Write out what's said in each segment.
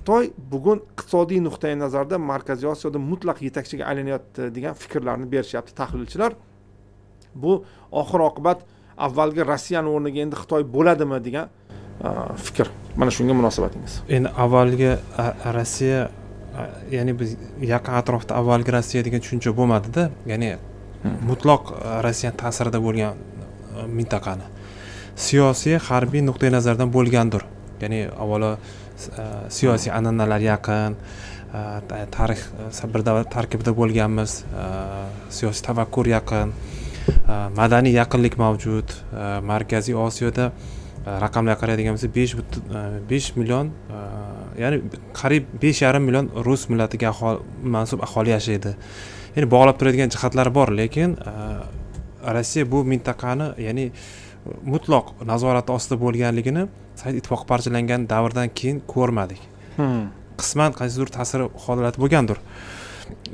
Xitoy bugun iqtisodiy nuqtai nazarda Markaziy Osiyoda mutlaq yetakchiga aylanyapti degan fikrlarni berishyapti tahlilchilar. Bu oxir oqibat avvalgi Rossiyani o'rniga endi Xitoy bo'ladimi degan fikr. Mana shunga munosabatingiz? Endi avvalgi Rossiya, ya'ni biz yaqin atrofda avvalgi Rossiya degan tushuncha bo'lmadida, ya'ni mutlaq Rossiyani ta'sirida bo'lgan mintaqani siyosiy, harbiy nuqtai nazardan bo'lgandir. Ya'ni avvalo siyosiy an'analar yaqin, tarix, bir davlat tarkibida bo'lganmiz, siyosiy tafakkur yaqin, madaniy yaqinlik mavjud. Markaziy Osiyoda raqamlarga qaraydigan bo'lsak, 5,5 million, ya'ni qariyb 5,5 million rus millatiga mansub aholi yashaydi. Ya'ni bog'lab turadigan jihatlar bor, lekin Rossiya bu mintaqani, ya'ni mutlaq nazorati ostida bo'lganligini Sovet Ittifoqi parchalangan davrdan keyin ko'rmadik. Qisman qaysidir ta'siri holati bo'lgandir.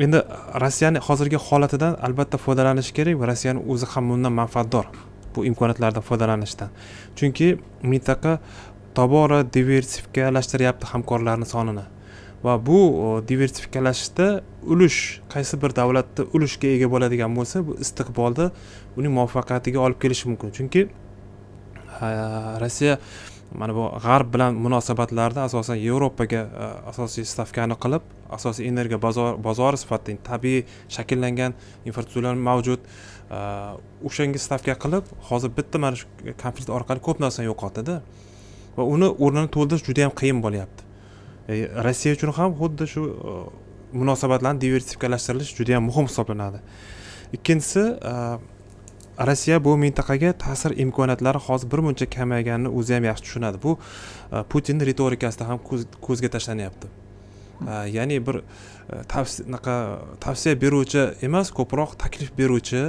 Endi Rossiyani hozirgi holatidan albatta foydalanish kerak va Rossiyani o'zi ham bundan manfaatdor, bu imkoniyatlardan foydalanishdan, chunki mintaqa tobora diversifikatsiyalashiryapti hamkorlarni sonini va bu diversifikatsiялashda ulush, qaysi bir davlatda ulushga ega bo'ladigan bo'lsa, bu istiqbolda uning muvaffaqiyatiga olib kelishi mumkin. Chunki Rossiya mana bu g'arb bilan munosabatlarda asosan Yevropaga asosiy stavkani qilib, asosiy energiya bozori sifatida tabiiy shakllangan infratuzilmalar mavjud, o'shanga stavka qilib, hozir bitta mana shu konflikt orqali ko'p narsani yo'qotdida va uni o'rnini to'ldirish juda yam qiyin bo'lyapti. Rossiya uchun ham xuddi shu munosabatlarni diversifikatsiyalashtirish juda yam muhim hisoblanadi. Ikkinchisi, Rossiya bu mintaqaga ta'sir imkoniyatlari hozir birmuncha kamayganini o'zi ham yaxshi tushunadi. Bu Putinni ritorikasida ham ko'zga tashlanyapti. Ya'ni bir anaqa tavsiya beruvchi emas, ko'proq taklif beruvchi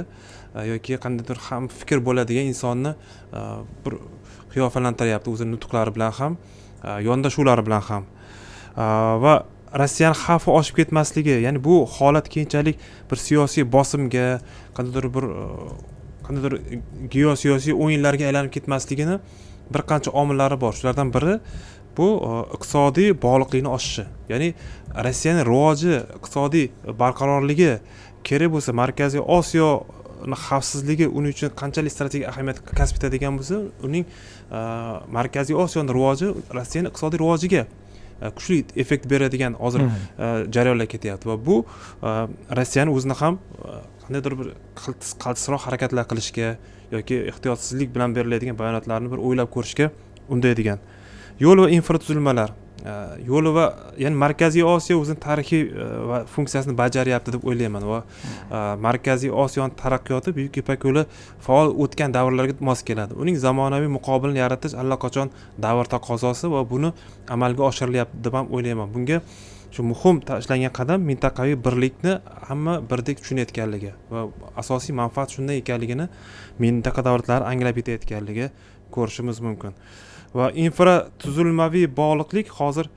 yoki qandaydir ham fikr bo'ladigan insonni bir qiyofalantiryapti o'zini nutqlari bilan ham, yondashuvlari bilan ham. Va Rossiyani xavfi oshib ketmasligi, ya'ni bu holat keyinchalik bir siyosiy bosimga, qandaydir bir qandaydir geosiyosiy o'yinlarga aylanib ketmasligini bir qancha omillari bor. Shulardan biri bu iqtisodiy bog'liqlikni oshishi, ya'ni Rossiyani rivoji, iqtisodiy barqarorligi kerak bo'lsa, Markaziy Osiyoni xavfsizligi uning uchun qanchalik strategik ahamiyat kasb etadigan bo'lsa, uning Markaziy Osiyoni rivoji Rossiyani iqtisodiy rivojiga kuchli effekt beradigan hozir jarayonlar ketyapti va bu Rossiyani o'zini ham qandaydir bir qaltisroq harakatlar qilishga yoki ehtiyotsizlik bilan beriladigan bayonotlarni bir o'ylab ko'rishga undaydigan. Yo'l va infratuzilmalar, yo'l va, ya'ni Markaziy Osiyo o'zini tarixiy va funksiyasini bajaryapti deb o'ylayman va Markaziy Osiyoni taraqqiyoti Buyuk Ipak yo'li faol o'tgan davrlarga mos keladi. Uning zamonaviy muqobilini yaratish allaqachon davr taqozosi va buni amalga oshirilyapti deb ham o'ylayman. Bunga shu muhim tashlangan qadam, mintaqaviy birlikni hamma birdek tushunayotganligi va asosiy manfaat shunda ekanligini mintaqa davlatlari anglab yetayotganligi ko'rishimiz mumkin. Va infratuzilmaviy bog'liqlik hozir,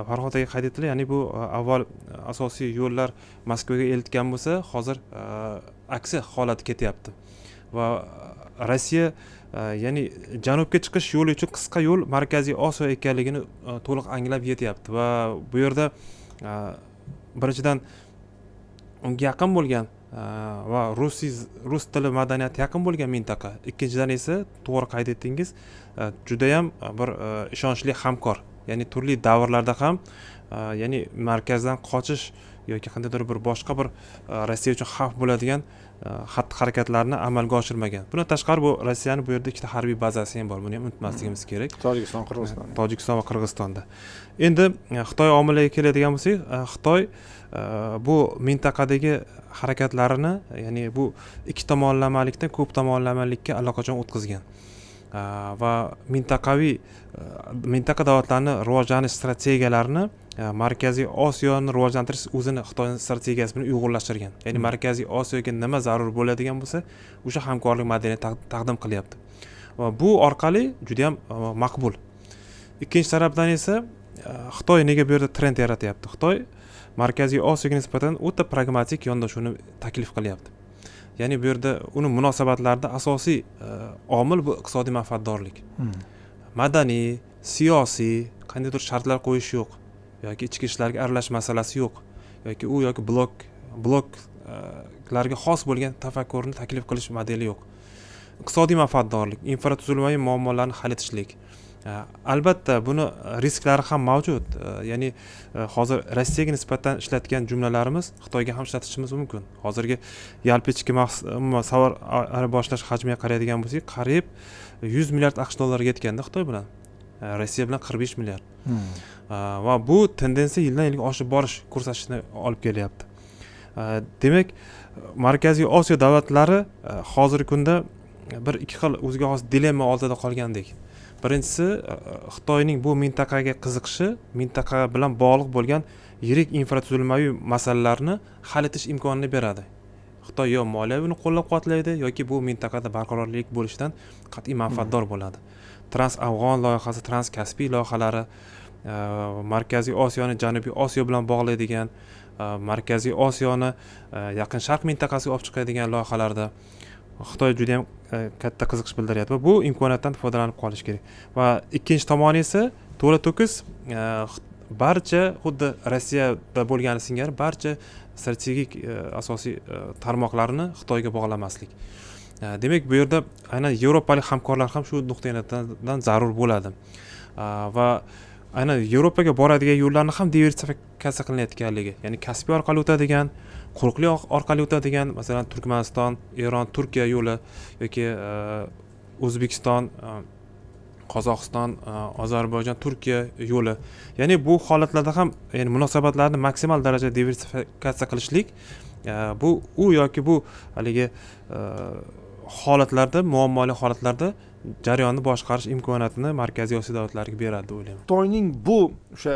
Farhod aka qayd etdilar, ya'ni bu avval asosiy yo'llar Moskvaga eltgan bo'lsa, hozir aksi holat ketyapti va Rossiya ya'ni janubga chiqish yo'li uchun qisqa yo'l Markaziy Osiyo ekanligini to'liq anglab yetyapti. Va bu yerda birinchidan, unga yaqin bo'lgan va rus tili, madaniyati yaqin bo'lgan mintaqa, ikkinchidan esa, to'g'ri qayd etdingiz, judayam bir ishonchli hamkor, ya'ni turli davrlarda ham ya'ni markazdan qochish yoki qandaydir bir boshqa bir Rossiya uchun xavf bo'ladigan xatti harakatlarni amalga oshirmagan. Bundan tashqari, bu Rossiyani bu yerda ikkita harbiy bazasi ham bor, buni ham unutmasligimiz kerak. Tojikiston, Qirg'iziston. Tojikiston va Qirg'izistonda. Endi Xitoy omiliga keladigan bo'lsak, Xitoy bu mintaqadagi harakatlarini, ya'ni bu ikki tomonlamalikdan ko'p tomonlamalikka allaqachon o'tkazgan va mintaqaviy mintaqa davlatlarini rivojlanish strategiyalarini Markaziy Osiyoni rivojlantirish o'zini Xitoyni strategiyasi bilan uyg'unlashtirgan. Ya'ni Markaziy Osiyoga nima zarur bo'ladigan bo'lsa, o'sha hamkorlik modelini taqdim qilyapti va bu orqali judayam maqbul. Ikkinchi tarafdan esa Xitoy nega bu yerda trend yaratyapti? Xitoy Markaziy Osiyoga nisbatan o'ta pragmatik yondashuvni taklif qilyapti. Ya'ni bu yerda uni munosabatlarida asosiy omil bu iqtisodiy manfaatdorlik. Madaniy, siyosiy qandaydir shartlar qo'yish yo'q. Yoki ichki ishlarga aralashish masalasi yo'q, yoki u yoki bloklarga xos bo'lgan tafakkurni taklif qilish modeli yo'q. Iqtisodiy manfaatdorlik, infratuzilmaviy muammolarni hal etishlik. Albatta, buni risklari ham mavjud. Ya'ni hozir Rossiyaga nisbatan ishlatgan jumlalarimiz Xitoyga ham ishlatishimiz mumkin. Hozirgi yalpi ichki umuman tovar ayirboshlash hajmiga qaraydigan bo'lsak, qariyb 100 milliard AQSh dollariga yetganda Xitoy bilan. Rossiya bilan 45 milliard. Va bu tendensiya yildan yilga oshib borish ko'rsatishni olib kelyapti. Demak, Markaziy Osiyo davlatlari hozirgi kunda bir ikki xil o'ziga xos dilemma oldida qolgandek. Birinchisi, Xitoyning bu mintaqaga qiziqishi mintaqa bilan bog'liq bo'lgan yirik infratuzilmaviy masalalarni hal etish imkonini beradi. Xitoy yo moliyaviy uni qo'llab quvvatlaydi, yoki bu mintaqada barqarorlik bo'lishidan qat'iy manfaatdor bo'ladi. Trans Afg'on loyihasi, Trans Kaspiy loyihalari, Markaziy Osiyoni Janubiy Osiyo bilan bog'laydigan, Markaziy Osiyoni Yaqin Sharq mintaqasiga olib chiqadigan loyihalarda Xitoy juda yam katta qiziqish bildiryapti va bu imkoniyatdan foydalanib qolish kerak. Va ikkinchi tomoni esa to'la to'kis barcha, xuddi Rossiyada bo'lgani singari, barcha strategik asosiy tarmoqlarni Xitoyga bog'lamaslik. Demak, bu yerda aynan yevropalik hamkorlar ham shu nuqtai nazardan zarur bo'ladi. Va aynan Yevropaga boradigan yo'llarni ham diversifikatsiya qilinayotganligi, ya'ni Kaspiy orqali o'tadigan, quruqlik orqali o'tadigan, masalan, Turkmaniston, Eron, Turkiya yo'li yoki O'zbekiston, Qozog'iston, Ozarbayjon, Turkiya yo'li. Ya'ni bu holatlarda ham, ya'ni munosabatlarni maksimal darajada diversifikatsiya qilishlik bu u yoki bu haligi holatlarda, muammoli holatlarda jarayonni boshqarish imkoniyatini Markaziy Osiyo davlatlariga beradi deb o'ylayman. Xitoyning bu o'sha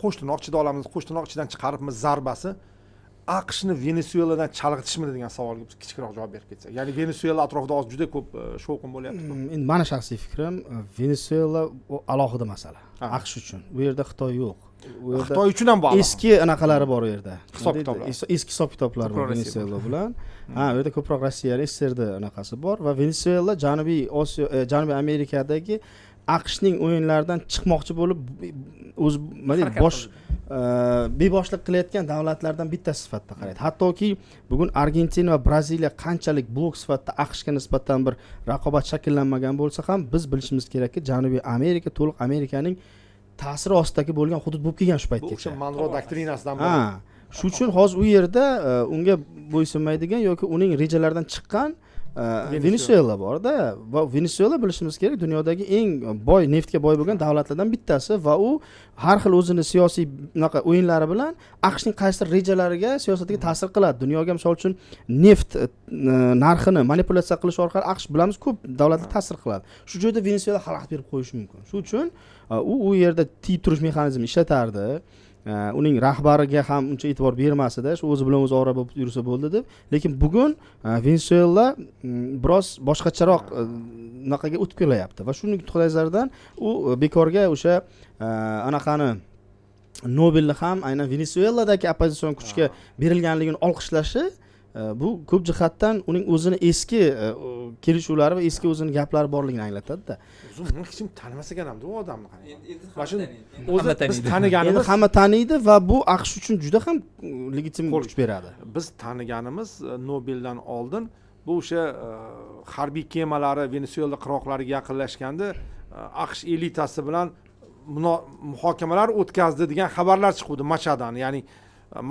qo'shtirnoq ichida olamiz, qo'shtirnoq ichidan chiqaribmiz, zarbasi AQShni Venesueladan chalg'itishmidi degan savolga biz kichikroq javob berib ketsak. Ya'ni Venesuela atrofida hozir juda ko'p shovqin bo'lyapti. Endi mani shaxsiy fikrim, Venesuela u alohida masala AQSh uchun. U yerda Xitoy yo'q. U yerda Xitoy uchun ham bu alohida. eski anaqalari bor u yerda. Hisob Nima deydi? kitoblar. Eski hisob kitoblar bor Ko'proq Rossiya. Venesuela bilan. Ha, u yerda ko'proq Rossiyani, SSSRni anaqasi bor va Venesuela Janubiy Osiyo, Janubiy Amerikadagi AQShning o'yinlaridan chiqmoqchi bo'lib, o'zi, nima deydi, Harakat bosh beboshlik qilayotgan davlatlardan bittasi sifatida qaraydi. Hattoki bugun Argentina va Braziliya qanchalik blok sifatida AQShga nisbatan bir raqobat shakllanmagan bo'lsa ham, biz bilishimiz kerakki, Janubiy Amerika to'liq Amerikaning ta'siri ostidagi bo'lgan hudud bo'lib kelgan shu Bu o'sha paytgacha. Monro doktrinasidan biri. Ha, shu uchun hozir u yerda unga bo'ysunmaydigan yoki uning rejalaridan chiqqan Venesuela. Venesuela borda. Va Venesuela, bilishimiz kerak, dunyodagi eng boy, neftga boy bo'lgan davlatlardan bittasi va u har xil o'zini siyosiy unaqa o'yinlari bilan AQShning qaysidir rejalariga, siyosatiga ta'sir qiladi. Dunyoga, misol uchun, neft narxini manipulyatsiya qilish orqali AQSh, bilamiz, ko'p davlatga ta'sir qiladi. Shu joyda Venesuela xalaqit berib qo'yishi mumkin. Shu uchun u u yerda tiyib turish mexanizmini ishlatardi. Uning rahbariga ham uncha e'tibor bermas edi, shu o'zi bilan o'zi ovora bo'lib yursa bo'ldi deb. Lekin bugun Venesuela biroz boshqacharoq unaqaga o'tib kelyapti va shu nuqtai nazardan u bekorga o'sha anaqani, Nobelni ham aynan Venesueladagi oppozitsion kuchga berilganligini olqishlashi, bu ko'p jihatdan uning o'zini eski kelishuvlari va eski o'zini gaplari borligini anglatadida. O'zi uni hech kim tanimas ekan hamda u odamni, qarang. Endi Mana shu hamma taniydi. o'zi Hamma biz taniydi. Endi taniganimiz hamma taniydi va bu AQSh uchun juda ham legitim kuch beradi. Biz taniganimiz Nobeldan oldin bu o'sha harbiy kemalari Venesuela qirg'oqlariga yaqinlashganda AQSh elitasi bilan muhokamalar o'tkazdi degan xabarlar chiquvdi Machadan. Ya'ni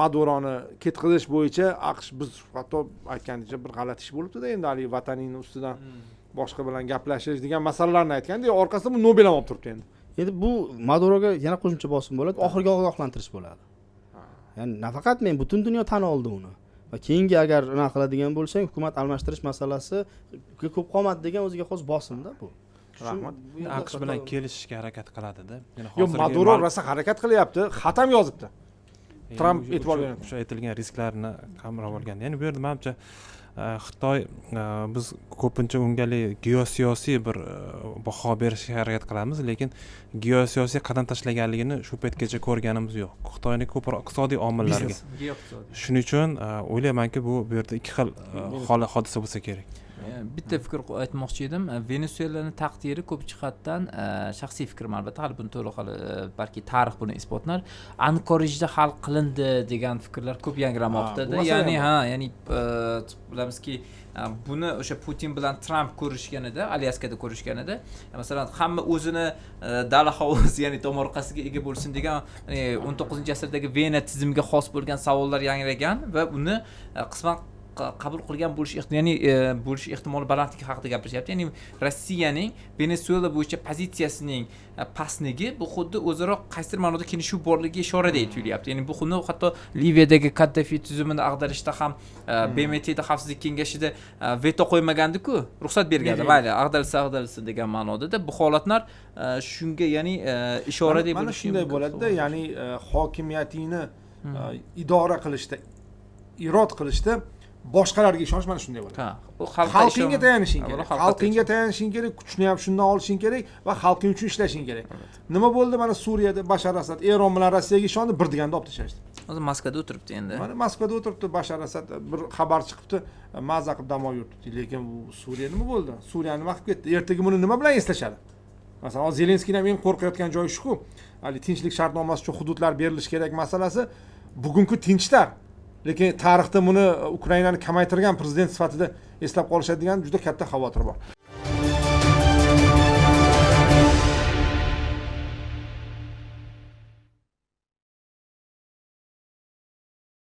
Maduroni ketkazish bo'yicha AQSh, biz hatto aytganicha, bir g'alati ish bo'libdida endi, haligi vataningni ustidan boshqa bilan gaplashish degan masalalarni aytganda, orqasida bu Nobel ham olib turibdi endi. Endi bu Maduroga yana qo'shimcha bosim bo'ladi, oxirgi ogohlantirish bo'ladi. Ya'ni nafaqat men, butun dunyo tan oldi uni va keyingi agar unaqa qiladigan bo'lsang, hukumat almashtirish masalasi ko'p qolmadi degan o'ziga xos bosimda bu. Rahmat. Bu yerda AQSh bilan kelishishga harakat qiladida. Ya'ni Yo'q, hozirgi Maduro rosa harakat qilyapti, xat ham yozibdi. Ya'ni Tramp e'tibor beryapti. O'sha aytilgan risklarni qamrab olgan. Ya'ni bu yerda manimcha Xitoy, biz ko'pincha unga haligi geosiyosiy bir baho berishga harakat qilamiz, lekin geosiyosiy qadam tashlaganligini shu paytgacha ko'rganimiz yo'q. Xitoyni ko'proq iqtisodiy omillarga. Geoiqtisodiy. Shuning uchun o'ylaymanki, bu yerda ikki xil hodisa bo'lsa kerak. Bitta fikr aytmoqchi edim. Venesuelani taqdiri ko'p jihatdan, shaxsiy fikrim albatta, hali buni to'liq hali, balki tarix buni isbotlar, Ankorijda hal qilindi degan fikrlar ko'p yangramoqda. Ha, bu masala Ya'ni ham. Ha, ya'ni bilamizki, buni o'sha Putin bilan Tramp ko'rishganida, Alyaskada ko'rishganida, masalan, hamma o'zini dala hovlisi, ya'ni tomorqasiga ega bo'lsin degan, 19-asrdagi Vena tizimiga xos bo'lgan savollar yangragan va uni qisman qabul qilgan bo'lishi, ya'ni bo'lishi ehtimoli balandligi haqida gapirishyapti. Ya'ni Rossiyaning Venesuela bo'yicha pozitsiyasining pastligi bu xuddi o'zaro qaysidir ma'noda kelishuv borligiga ishoradek tuyulyapti. Ya'ni bu xuddi hatto Liviyadagi Kaddafi tuzumini ag'darishda ham BMTda Xavfsizlik kengashida veto qo'ymagandiku, ruxsat bergandi, mayli, ag'darilsa ag'darilsin degan ma'noda. Bu holatlar shunga, ya'ni ishoradek Mana bo'lishi shunday mumkin. bo'ladida, ya'ni hokimiyatingni idora qilishda, irod qilishda boshqalarga ishonish mana shunday bo'ladi. Ha, u xalqqa Xalqingga tayanishing Avvalo kerak. Xalqqa. Xalqingga tayanishing kerak, kuchni ham shundan olishing kerak va xalqing uchun ishlashing kerak. Nima bo'ldi mana Suriyada? Bashar Asad Eron bilan Rossiyaga ishondi, bir deganda olib tashlashdi. Hozir Moskvada o'tiribdi endi. Mana Moskvada o'tiribdi Bashar Asad, bir xabar chiqibdi, maza qilib dam olib yuribdi. Lekin bu Suriya nima bo'ldi? Suriyani nima qilib ketdi? Ertaga buni nima bilan eslashadi? Masalan, hozir Zelenskiyni ham eng qo'rqayotgan joyi shuku, haligi tinchlik shartnomasi uchun hududlar berilishi kerak masalasi bugungi tinchlar, lekin tarixda buni Ukrainani kamaytirgan prezident sifatida eslab qolishadi degan juda katta xavotir bor.